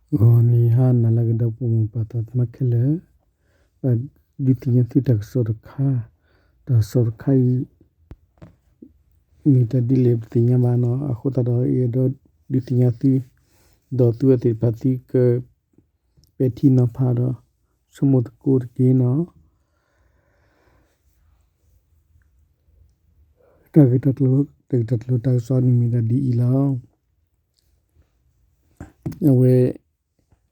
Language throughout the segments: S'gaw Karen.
ဂီၤနံၤဟါနၤလၢအဂ့ၤ ဒီပုၢ်ဝဲၢ်ပှၤသးသမါခဲလၢာ်, ပဒုးသ့ၣ်ညါသုတၢ်ကစီၣ်တခါ, တၢ်ကစီၣ်တခါအံၤ မ့ၢ်တၢ်ဒ်လဲၣ်ပသ့ၣ်ညါဘၣ်နီၤ, အဃိသတးဒီး ယအဲၣ်ဒိးဒုးသ့ၣ်ညါသု, ဒီးသုဝဲသ့ၣ်တဖၣ်သုကပဲာ်ထံနီၤဖးဒီး ဆိကမိၣ်သကိးတက့ၢ်နီၤ. တၢ်ဂ့ၢ်တၢ်ကျိၤ, တၢ်ဂ့ၢ်တၢ်ကျိၤတၢ်ကစီၣ်န့ၣ်မ့ၢ်ဒၣ်ဒ်အံၤလီၤ. အဝဲ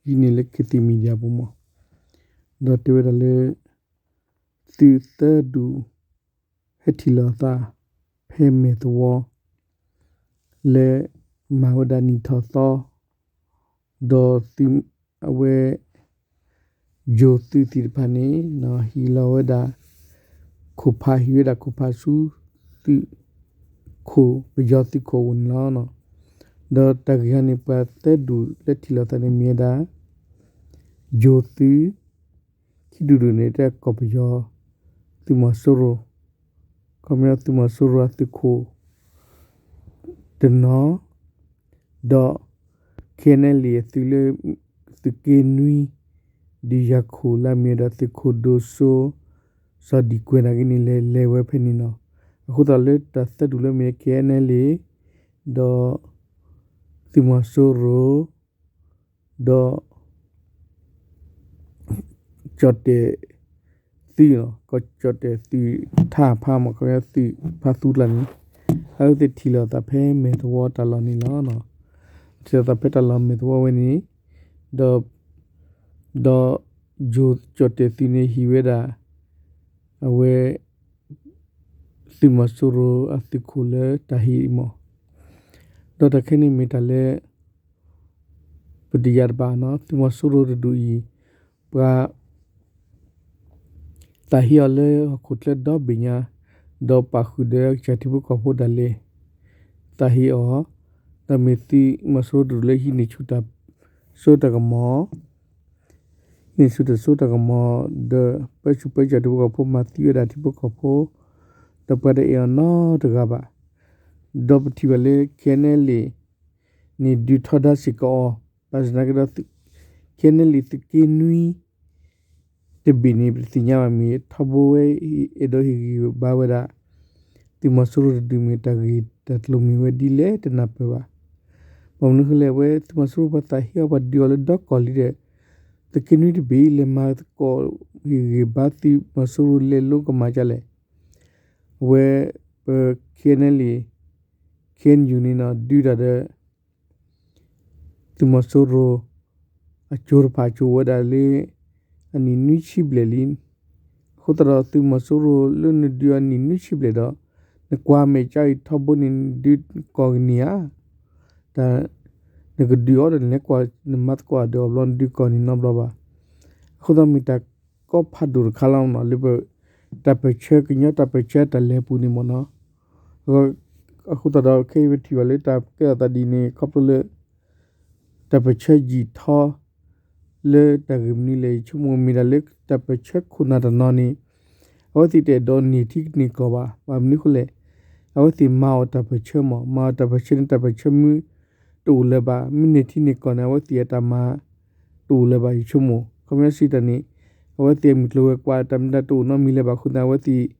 ဟံးန့ၢ်လၢ ခေတ်သစ် Media ပူၤမး, ဒီးတဲဝဲဒၣ်လၢ သုးသၢဒူၣ် ဟဲထံၣ်လိာ်အသး ဖဲမဲာ်သဝီ လၢမၤဝဲဒၣ်နံၣ်ထီၣ်သီ, ဒီးသုးအဝဲ ယိၤသုးသ့ၣ်တဖၣ်န့ၣ် ဟံးလီၤဝဲဒၣ် ခိၣ်ဖး ဟံးဝဲဒၣ်ခိၣ်ဖးဆူ သုးခိၣ် ပယီၤသုးခိၣ်အအိၣ်န့ၣ်လီၤ. ဒီးတၢ်ဂ့ၢ်ဟီန့ၣ် ပှၤသၢဒူၣ်လၢထံၣ်လိာ်သးန့ၣ်မ့ၢ်ဝဲဒၣ် ယိၤသုး, ခံဒူၣ်ဒူၣ်န့ၣ် တၢ်ကီၢ်ပယီၤ သုးမီၤစိရိၤ, ခီပညီသုးမီၤစိရိၤအသုးခိၣ် တနီၤ, ဒီး KNLA အသုးလၢ သုးက့နွံ ဒုးယၤခိၣ်လၢအမ့ၢ်ဝဲဒၣ်သုးခိၣ်ဒိၣ်စိ စီၤဒံၣ်ကွဲၤနာ်က့န့ၣ် လဲၤလဲၤဝဲဖဲန့ၣ်နီၤ. အဃိသတးလၢတၢ်သၢဒူၣ်လၢမ့ၢ် KNLA ဒီး သုးမီၤစိရိၤ ဒီး ကၠီၣ်တဲၣ်သုး, ကီၢ်ကၠီၣ်တဲၣ်သုးထါဖါမး ခီပညီသုးဖါသူကျါန့ၣ် အဝဲသ့ၣ်ထံၣ်လိာ်သးဖဲမဲာ်သဝီတၢ်လီၢ်န့ၣ်လီၤ. ထံၣ်လိာ်သးဖဲတၢ်လီၢ်မဲာ်သဝီဝဲန့ၣ် ဒီး ဒီး ယိၤကၠီၣ်တဲၣ်သုးန့ၣ်ဟံးဝဲဒၣ် အဝဲ သုးမီၤစိရိၤအသုးခိၣ်လၢတၢ်ဟ့ၣ်မး, ဒီးတၢ်ခဲန့ၣ်မ့ၢ်တၢ်လၢ ပတယာ်တဘၣ်နီၤ, သုးမီၤစိရိၤတဒူၣ်အံၤ ပှၤ သးဟ့အီၤလၢဟီၣ်ခိၣ်ချၢဒီဘ့ၣ်ညါ, ဒီးပာ်ဃုာ်ဒီးကစၢ်ထံဖိကီၢ်ဖိဒၣ်လဲာ် သးဟ့အီၤ, ဒီးမ့ၢ်သုးမီၤစိရိၤတဒူၣ်လၢဟံးန့ၢ်ဆူၣ်တၢ်စိတၢ်ကမီၤ န့ၣ်ဆူၣ်တၢ်စိတၢ်ကမီၤ ဒီးပၢဆူၣ်ပၢစိးထံဖိကီၢ်ဖိ မၤသံဝဲဒၣ်ထံဖိကီၢ်ဖိ, ဒီးပှၤတအဲၣ်အီၤနီတဂၤဘၣ်. ဒီးပထံၣ်ဘၣ်လၢ KNLA န့ၣ် ဒုးထီဒါစ့ၢ်ကီးအီၤ, ဘၣ်ဆၣ်သနာ်က့ဒီး KNLA သုးက့နွံ တဘ့ၣ်န့ၣ် ပတသ့ၣ်ညါဘၣ်မ့ၢ် ထီဘိဝဲ အဲၣ်ဒိးဟ့ၣ်ဂံၢ်ဘါဝဲဒၣ် သုးမီၤစိရိၤတဒူၣ်မ့ၢ် တၢ်ဂ့ၢ်တၢ်ကျိၤမ့ၢ်ဝဲဒ်လဲၣ်တနၢ်ပၢၢ်ဘၣ်. ဘၣ်မနုၤဃိလဲၣ် အဝဲသုးမီၤစိရိၤပှၤသးဟ့အီၤ ပှၤဒုးအီၤလၢဒီကီၢ်လံဒီး သုးက့နွံတဘ့ၣ် လဲၤမၤသကိးဟ့ၣ်ဂံၢ်ဘါသုးမီၤစိရိၤလဲၤလိကမၣ်ဒ်လဲၣ်. အဝဲ ပ KNLA KNU န့ၣ်နီၤ ဒုးတၢ်ဒီး သုးမီၤစိရိၤ အကၠိတဖၣ်ကၠိဝဲဒၣ်လၢ အနံၣ်နွံဆံဘျဲၣ်လံ. အဃိသတးဒီး သုးမီၤစိရိၤလၢနဒုးအီၤနံၣ်နွံဆံဘျဲၣ်ဒီး နကွၢ်မဲာ်ကၠါအံၤထီဘိန့ၣ် နဒုးကီၢ်ကန့ၢ်ဧါ. တၢ် နကဒုးအီၤဒီးနလဲၤကွၢ် နမၤသကိးဒီးအီၤဘျီ နဒုးကီၢ်န့ၣ်နီတဘျီဘၣ်. အဃိသတးမ့ၢ်တၢ်ကီဖးဒိၣ်တခါလီၤနီၤ လၢပ တၢ်ပၢၢ်ဆၢ ကညီတၢ်ပၢၢ်ဆၢတၢ်လဲၤအပူၤန့ၣ်မ့ၢ်နီၤ. အဃိသတးဒီး ခဲအံၤပထံၣ်ဘၣ်လၢတၢ်ကဲထီၣ်သးဒ်န့ၣ် ခီဖျိလၢ တၢ်ပၢၢ်ဆၢယံာ်ထီ လၢတၢ်ဂ့ၢ်မနုၤလဲၣ် ယဆိကမိၣ်မ့ၢ်ဒၣ်လၢတၢ်ပၢၢ်ဆၢခိၣ်နၢ်တနီၤန့ၣ် အဝဲသ့ၣ်တအဲၣ်ဒိးန့ၢ်ထံန့ၢ်ကီၢ်ဘၣ်. ဘၣ်မနုၤဃိလဲၣ် အဝဲသ့ၣ်မၤအီၣ်တၢ်ပၢၢ်ဆၢမး မၤအီၣ်တၢ်ပၢၢ်ဆၢန့ၣ် တၢ်ပၢၢ်ဆၢမ့ၢ်တအိၣ်လၢၤဘၣ် မ့ၢ်န့ၢ်ထံန့ၢ်ကီၢ်န့ၣ် အဝဲသ့ၣ်အတၢ်မၤ တအိၣ်လၢၤဘၣ် ယဆိကမိၣ် ခီပညီစံးတၢ်န့ၣ် အဝဲသ့ၣ်အမုၢ်ကျိၤဝဲၤကွာ်တၢ်မ့ၢ်တၢ်တအိၣ်နီတမံၤလၢၤဘၣ်အဃိန့ၣ် အဝဲသ့ၣ်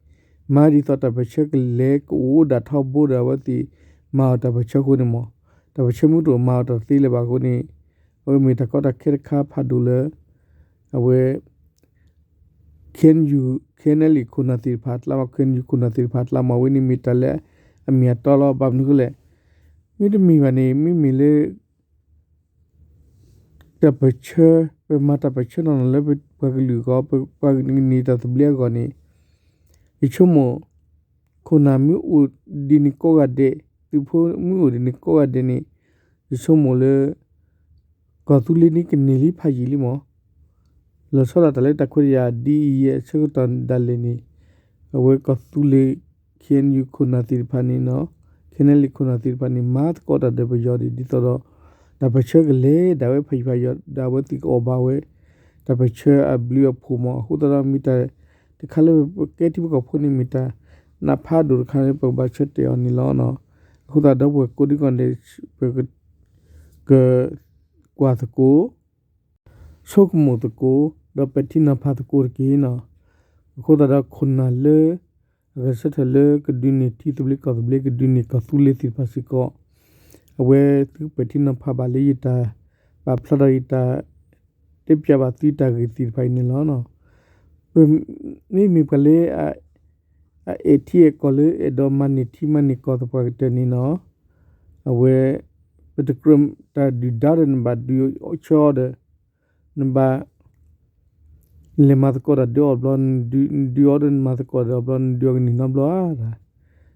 မၤဒ်သိးတၢ်ပၢၢ်ဆၢကလဲၤကအိၣ်ဒၣ်ထီဘိဒီး အဝဲသ့ၣ်မၤအီၣ်တၢ်ပၢၢ်ဆၢအဃိန့ၣ်မး တၢ်ပၢၢ်ဆၢမ့ၢ်တအိၣ်မၤအီၣ်တၢ်သ့လၢၤဘၣ်အဃိန့ၣ် အဝဲမ့ၢ်တၢ်ကီတၢ်ခဲတခါဖးဒိၣ်လၢ အဝဲ KNU KNLA ခိၣ်နၢ်သ့ၣ်တဖၣ်အကျါမး KNU ခိၣ်နၢ်သ့ၣ်တဖၣ်အကျါမး အဝဲန့ၣ်မ့ၢ်တၢ်လၢအမ့ၢ်အတီလီၤ. ဘၣ်မနုၤဃိလဲၣ် မ့တမ့ၢ်ဘၣ်န့ၣ် မ့မ့ၢ်လၢ တၢ်ပၢၢ်ဆၢ ပမၤတၢ်ပၢၢ်ဆၢနီၢ်နီၢ်လၢပှၤကလုာ်အဂီၢ် ပပှၤကလုာ်ကန့ၢ်တၢ်သဘျ့အဂီၢ်န့ၣ် ယဆိကမိၣ် ခိၣ်နၢ်မ့ၢ်အိၣ်ဒ်န့ၣ်ကိးဂၤဒဲး သုးဖိမ့ၢ်အိၣ်ဒ်န့ၣ်ကိးဂၤဒဲးန့ၣ် ယဆိကမိၣ်လၢ ကီၢ်သူလ့ၤန့ၣ်ကန့ၢ်လံဖးယံာ်လံမး လီၤဆီဒၣ်တၢ်လၢတၢ်ခွဲးတၢ်ယာ်ဒ်အံၤအဆၢကတီၢ်ဒၣ်လဲာ်န့ၣ် အဝဲကီၢ်သူလ့ၤ KNU ခိၣ်နၢ်သ့ၣ်တဖၣ်န့ၣ်နီၤ KNLA ခိၣ်နၢ်သ့ၣ်တဖၣ်န့ၣ် မၤသကိးတၢ်ဒီးပယီၤဒ်သိးဒီး တၢ်ပၢၢ်ဆၢကလဲၤဒၣ်ဝဲဖးယံာ်ဖးယီၤဒီးအဝဲသ့ၣ်ကအီၣ်ဘၣ်ဝဲ တၢ်ပၢၢ်ဆၢအဘျုးအဖှိၣ်မး အဃိသတးဒီးမ့ၢ်တၢ်တခါလၢပကဲထံဖိကီၢ်ဖိန့ၣ်မ့ၢ်တၢ်နးဖးဒိၣ်တခါလၢပကဘၣ်ဆၢတဲာ်အီၤန့ၣ်လီၤ. အဃိသတးဒီပုၢ်ဝဲၢ်ကိးဒံကီၢ်န့ၣ် ပက ကွၢ်သကိး ဆိကမိၣ်သကိး ဒီးပဲာ်ထံနီၤဖးသကိးတက့ၢ်နီၤ. အဃိသတးဒီးခိၣ်နၢ်လၢ အဂဲၤဆၢထၢၣ်လၢကဒုးန့ၢ်ထံသဘျ့ကီၢ်သဘျ့ ကဒုးန့ၢ်ကီၢ်သူလ့ၤသ့ၣ်တဖၣ်စ့ၢ်ကီး အဝဲသုပဲာ်ထံနီၤဖးဘၣ်လၢယတၢ်ပာ်ဖျါဒီးယတၢ်တဲဖျါဘၣ်သုတၢ်ဂ့ၢ်သ့ၣ်တဖၣ်အံၤန့ၣ်လီၤ. မ့မ့ၢ်ပှၤလၢ အအဲၣ်ထံအဲၣ်ကီၢ်လၢအဲၣ်ဒိးမၤန့ၢ်ထံမၤန့ၢ်ကီၢ်သပှၢ်ကတၢၢ်န့ၣ်နီၤ, အဝဲ ပတကြၢးတၢ်ဒုၣ်ဒါဒီးနဘၣ်ဒုးဆၢအီၤဒီး နဘၣ် လဲၤမၤသကိးတၢ်ဒီးအီၤဘျီ နဒုးအီၤဒီးနမၤသကိးဒီးအီၤဘျီ နဒုးအီၤကန့ၢ်နီတဘျီဧါ.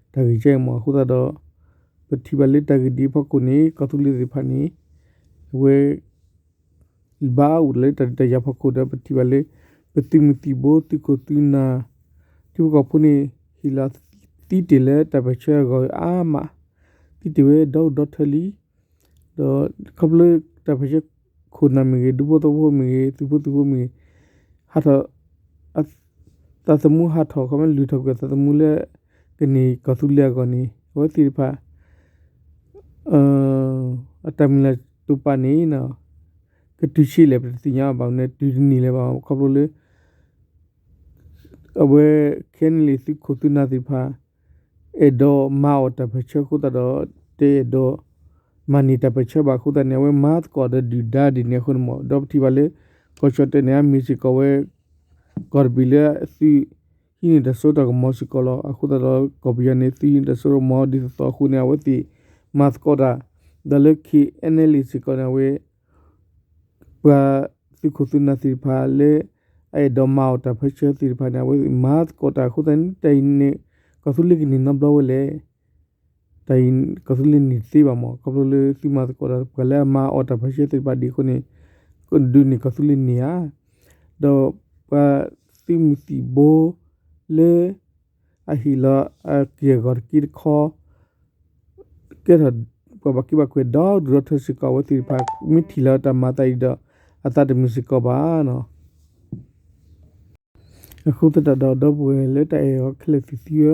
တၢ်ဂ့ၢ်ကဲမ့ၢ်အဃိသတးဒီး ပထံၣ်ဘၣ်လၢတၢ်ဂ့ၢ်ဒ်အံၤအဖီခိၣ်န့ၣ် ကီၢ်သူလ့ၤသ့ၣ်တဖၣ်န့ၣ် အဝဲ ဘၣ်အိၣ်လၢတၢ်ဒုးတၢ်ယၤဖီခိၣ်ဒီး ပထံၣ်ဘၣ်လၢ ပသုးမုၢ်သံၣ်ဘိ သုးခိၣ်သုးနၢ် ထံဖိကီၢ်ဖိန့ၣ် ဟ့ၣ်လီၤသံတ့ၢ်လၢတၢ်ပၢၢ်ဆၢအဂီၢ်အါမး, သံတ့ၢ်ဝဲဒီဒူၣ်ဒီထၢလံ. ဒီးခီဖျိတၢ်ပၢၢ်ဆၢခိၣ်နၢ်မ့ၢ်ဂ့ၤ ဒူဖိသဝီဖိမ့ၢ်ဂ့ၤ သုးဖိသုးဖိမ့ၢ်ဂ့ၤ ဟးထီၣ် သးသမူဟးထီၣ် ခီမ့ၢ်လုၢ်ထီၣ်ကွံာ်သးသမူလၢ ကန့ၢ်ကီၢ်သူလ့ၤအဂီၢ်န့ၣ် အဝဲသ့ၣ်တဖၣ် အတၢ်မုၢ်လၢ်တိာ်ပာ်န့ၣ် ကတုၤဆံးလဲၣ် ပတသ့ၣ်ညါဘၣ်န့ၣ် တုၤတန့ၢ်လၢၤဘၣ် ခီဖျိလၢ အဝဲ ခဲနလံ သုးခိၣ်သုးနၢ်သ့ၣ်တဖၣ် အဲၣ်ဒိးမၤအီၣ်တၢ်ပၢၢ်ဆၢအဃိသတးဒီး တအဲၣ်ဒိးမၤန့ၢ်တၢ်ပၢၢ်ဆၢဘၣ်အဃိသတးန့ၣ် အဝဲမၤသကိးဒီးဒုၣ်ဒါဒ်န့ၣ်အဃိန့ၣ်မ့ၢ် ဒီးပထံၣ်ဘၣ်လၢ ကီၢ်ကၠီၣ်တဲၣ်န့ၣ် အမ့ၢ်စ့ၢ်ကီးဝဲ ကီၢ်တဘ့ၣ်လၢသုးဟံးန့ၢ်တၢ်စိတၢ်ကမီၤစ့ၢ်ကီးလီၤ. အဃိသတးဒီး ကီၢ်ပယီၤန့ၣ် သုးဟံးန့ၢ်တၢ်စိတၢ်ကမီၤဒ်သိးသိးအဃိန့ၣ် အဝဲသ့ၣ်မၤသကိးတၢ် ဒီးလၢ ခဲနလံ စ့ၢ်ကီးန့ၣ် အဝဲ ပှၤသုးခိၣ်သုးနၢ်သ့ၣ်တဖၣ်လၢ အအဲၣ်ဒိးမၤအီၣ်တၢ်ပၢၢ်ဆၢသ့ၣ်တဖၣ်န့ၣ် အဝဲသ့ၣ်မၤသကိးတၢ်အဃိသတးန့ၣ် တၢ်အံၤန့ၣ် ကီၢ်သူလ့ၤကန့ၢ်နီတဘျီဝဲလဲၣ်. တၢ်အံၤ ကီၢ်သူလ့ၤန့ၢ်တသ့ဘၣ်မ့ၢ် ခီဖျိလၢသုမၤသကိးတၢ် ပှၤလၢအမၤအီၣ်တၢ်ပၢၢ်ဆၢသ့ၣ်တဖၣ်ဒ်အဃိန့ၣ် ဒုးန့ၢ်ကီၢ်သူလ့ၤန့ၢ်ဧါ. ဒီးပှၤသုးမုၢ်သံၣ်ဘိလၢ အဟ့ၣ်လီၤအက့ၢ်အဂီၤတက့ၢ်တခီ ကဲထီၣ်ပှၤဘၣ်က့ဘၣ်ကွဲးဒီဒူၣ်ဒီထၢစ့ၢ်ကီး အဝဲသ့ၣ်တဖၣ် မ့ၢ်ထံၣ်လီၤတၢ်မၤအသးအံၤဒီး အသးတမုာ်စ့ၢ်ကီးဘၣ်နီၤ. အဃိသတးဒီး ဒီပုၢ်ဝဲၢ်လၢတၢ်အဲၣ်အီၤခဲလၢာ်သ့ၣ်သုဧၢ,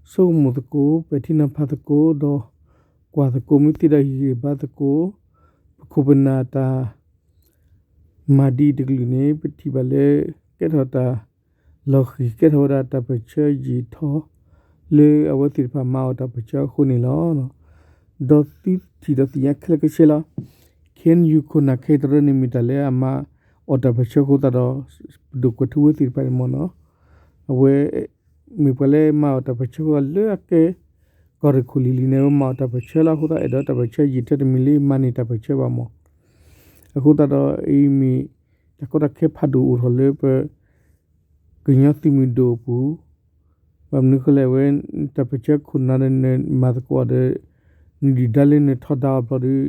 ဆိကမိၣ်သကိး ပဲာ်ထံနီၤဖးသကိး ဒီးကွၢ်သကိး မ့ၢ်သ့ဒီးဟ့ၣ်ဂံၢ်ဘါသကိး ပခိၣ်ပနၢ်တၢ် မၤဒ်အံၤတကလုာ်န့ၣ် ပထံၣ်ဘၣ်လၢ ကဲထီၣ်တၢ်လီၤဃံၤ ကဲထီၣ်ဝဲဒၣ်တၢ်ပၢၢ်ဆၢယံာ်ထီ လၢအဝဲသ့ၣ်တဖၣ်မၤအီၣ်တၢ်ပၢၢ်ဆၢအဃိန့ၣ်လီၤ. ဒီးသုထံၣ်ဒီးသ့ၣ်ညါခဲလၢာ်ခဲဆ့လီၤ. ခဲအံၤ ယခိၣ်နၢ်ခဲအံၤတရၢန့ၣ် မ့ၢ်တၢ်လၢအမၤအီၣ်တၢ်ပၢၢ်ဆၢအဃိသတးဒီး ပဒိၣ်ကွဲၤထူဝ့သ့ၣ်တဖၣ်န့ၣ်မ့ၢ်နီၤ အဝဲ မ့ၢ်ပှၤလၢမၤအီၣ်တၢ်ပၢၢ်ဆၢအဃိသတးလၢအကဲ ကီၢ်ရ့ၣ်ခိၣ်လံၤလံၤန့ၣ် အဝဲမၤအီၣ်တၢ်ပၢၢ်ဆၢလီၤ. အဃိသတးအဲၣ်ဒိးတၢ်ပၢၢ်ဆၢယံာ်ထီ တမ့ၢ်လၢမၤန့ၢ်တၢ်ပၢၢ်ဆၢဘၣ်မ့ၢ် အဃိသတးဒီး အံၤမ့ၢ် တၢ်ကီတၢ်ခဲဖးဒိၣ်အိၣ်ထီၣ်လၢပ ကညီသုးမုၢ်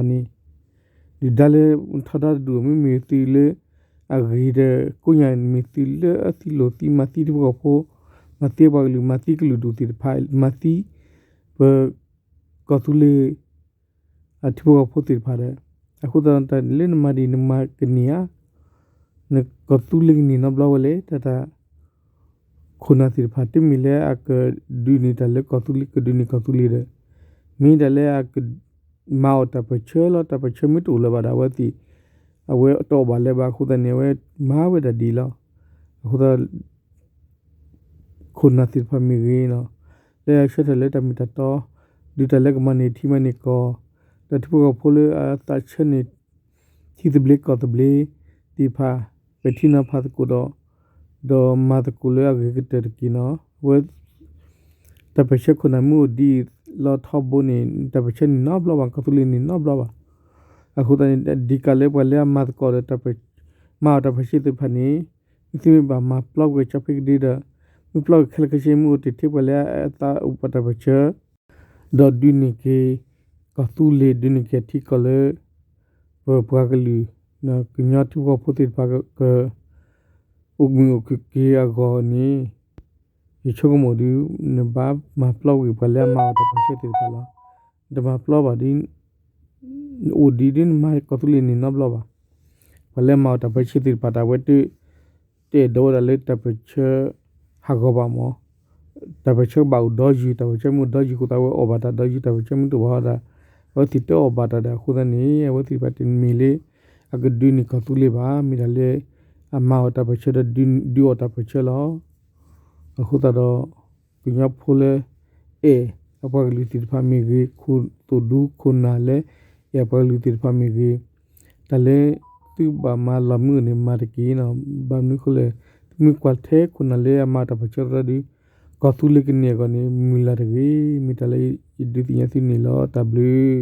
ဒိၣ်အပူၤ ဘၣ်မနုၤဃိလဲၣ် အဝဲ တၢ်ပၢၢ်ဆၢခိၣ်နၢ်ဒီးနမၤသကိးဒီး နဒုၣ်ဒါလၢနထီဒါအီၤဘျီဒီး နသးကမၤယါလီၤအါန့ၣ် ဒုၣ်ဒါလၢထီဒါတဒူၣ် မ့မ့ၢ်သုးလၢ အဂ့ၤဒီးကိးညါ မ့ၢ်သုးလၢအသံလိာ်သံမၤသံထံဖိကီၢ်ဖိ မၤသံပှၤကလုာ် မၤသံကလုာ်ဒူၣ်သ့ၣ်တဖၣ် မၤသံ ပ ကီၢ်သူလ့ၤ အထံဖိကီၢ်ဖိသ့ၣ်တဖၣ်ဒီး အဃိသတးတၢ်လၢနမၤဒ်အံၤ နမၤကန့ၢ်ဧါ, နကီၢ်သူလ့ၤကန့ၢ်နီတဘျီဝဲလဲၣ် တၢ်တၢ် ခိၣ်နၢ်သ့ၣ်တဖၣ် တမ့ၢ်လၢအကဒုးန့ၢ်တၢ်လၢကီၢ်သူလ့ၤ ကဒုးန့ၢ်ကီၢ်သူလ့ၤဒီး မ့ၢ်ဒၣ်လၢအက မၤအီၣ်တၢ်ပၢၢ်ဆၢလီၤ. တၢ်ပၢၢ်ဆၢမ့ၢ်တအိၣ်လၢၤဘၣ်ဒီး အဝဲသ့ၣ် အဝဲတအီၣ်ဘၣ်လၢၤဘၣ်အဃိသတးန့ၣ် အဝဲမၤဝဲဒၣ်ဒ်အံၤလီၤ. အဃိသတး ခိၣ်နၢ်သ့ၣ်တဖၣ်မ့ၢ်ဂ့ၤနီၤ လၢအဆၢထၢၣ်လၢတၢ်မ့ၢ်တၢ်တီ ဒုးတၢ်လၢကမၤန့ၢ်ထံမၤန့ၢ်ကီၢ် ဒီးထံဖိကီၢ်ဖိလၢအသးဆၢန့ၢ် ထံသဘျ့ကီၢ်သဘျ့သ့ၣ်တဖၣ် ပဲာ်ထံနီၤဖးသကိးဒီး ဒီးမၤသကိးလၢအဂ့ၤကတၢၢ်တက့ၢ်နီၤ အဝဲ တၢ်ပၢၢ်ဆၢခိၣ်နၢ်မ့ၢ်အိၣ်ဒ်အံၤလီၤထီဘိန့ၣ် တၢ်ပၢၢ်ဆၢန့ၢ်နီတဘျီဘၣ် ကီၢ်သူလ့ၤန့ၢ်နီတဘျီဘၣ်. အဃိသတးန့ၣ် ဒ်ကးလၢပှၤလၢအမၤသကိးဒီး မၤအီၣ်တၢ်ပၢၢ်ဆၢသ့ၣ်တဖၣ်န့ၣ် မ့ၢ်သုမ့ၢ်ဘၣ်မၤပျီကွံာ်ကၠီဖ့ကဒ့ဒီး မ့ၢ်ပျီကွံာ်ခဲလၢာ်ခဲဆ့ မ့ၢ်အိၣ်တ့ၢ်ထဲပှၤလၢအသးအိၣ်ပှၤတၢ်ပၢၢ်ဆၢ ဒီးဒုးန့ၢ်က့ၤ ကီၢ်သူလ့ၤ ဒုးန့ၢ်က့ၤအထံကီၢ်လၢ ပပှၤကလုာ် ကညီထံဖိကီၢ်ဖိသ့ၣ်တဖၣ် က အိၣ်မုာ်အိၣ်ခုၣ်က့ၤအဂီၢ်န့ၣ် ယဆိကမိၣ်ဒုး နဘၣ်မၤပျီကွံာ်ပှၤလၢအမၤအီၣ်တၢ်ပၢၢ်ဆၢသ့ၣ်တဖၣ်လီၤ. နတမၤပျီဘၣ်ဒ် အိၣ်ဒ်ဒ်နမၤကီၢ်သူလ့ၤန့ၢ်နီတဘျီဘၣ်. ပှၤလၢအမၤအီၣ်တၢ်ပၢၢ်ဆၢသ့ၣ်တဖၣ် တၢ်ဝဲတ တအဲၣ်ဒိးဝဲဒၣ်လၢတၢ်ပၢၢ်ဆၢ ဟးဂီၤဘၣ်မး တၢ်ပၢၢ်ဆၢဘၣ်အိၣ်ဒီယုၢ် တၢ်ပၢၢ်ဆၢမ့ၢ်အိၣ်ဒီယုၢ်အဃိသတး အဝဲအီၣ်ဘၣ်တၢ်ဒီယုၢ် တၢ်ပၢၢ်ဆၢမ့ၢ်တအိၣ်ဘၣ်အဃိသတး အဝဲသ့ၣ်တအီၣ်ဘၣ်တၢ်ဒီးအဃိသတးန့ၣ် အဝဲသ့ၣ်တဖၣ်တမ့ၢ်လၢ အကဒုးန့ၢ်ကီၢ်သူလ့ၤဘၣ်, မ့ၢ်တၢ်လၢအမၤအီၣ်တၢ်ပၢၢ်ဆၢဒီးဒုးအီၣ်တၢ်ပၢၢ်ဆၢလီၤ. အဃိသတးဒီး ကညီဖိလၢ အဲၣ်အပှၤကလုာ်သ့ၣ်တဖၣ်မ့ၢ်ဂ့ၤ, ခိၣ်သိၣ်ဒူခိၣ်နၢ်လၢ အဲၣ်အပှၤကလုာ်သ့ၣ်တဖၣ်မ့ၢ်ဂ့ၤ, တၢ်လၢ သုဘၣ်မၤလီၤမုၢ်န့ၣ် မၤတက့ၢ်နီၤ. ဘၣ်မနုၤအဃိလဲၣ်, သုမ့ၢ်ကွၢ်ထဲခိၣ်နၢ်လၢအမၤတၢ်ပၢၢ်ဆၢတဖၣ်ဒီး ကီၢ်သူလ့ၤကန့ၢ်အဂီၢ်န့ၣ် မုၢ်လၢ်တဂ့ၤ. မ့ၢ်တၢ်လၢယဒုးသ့ၣ်ညါသုန့ၣ်လီၤ. တၢ်ဘျုး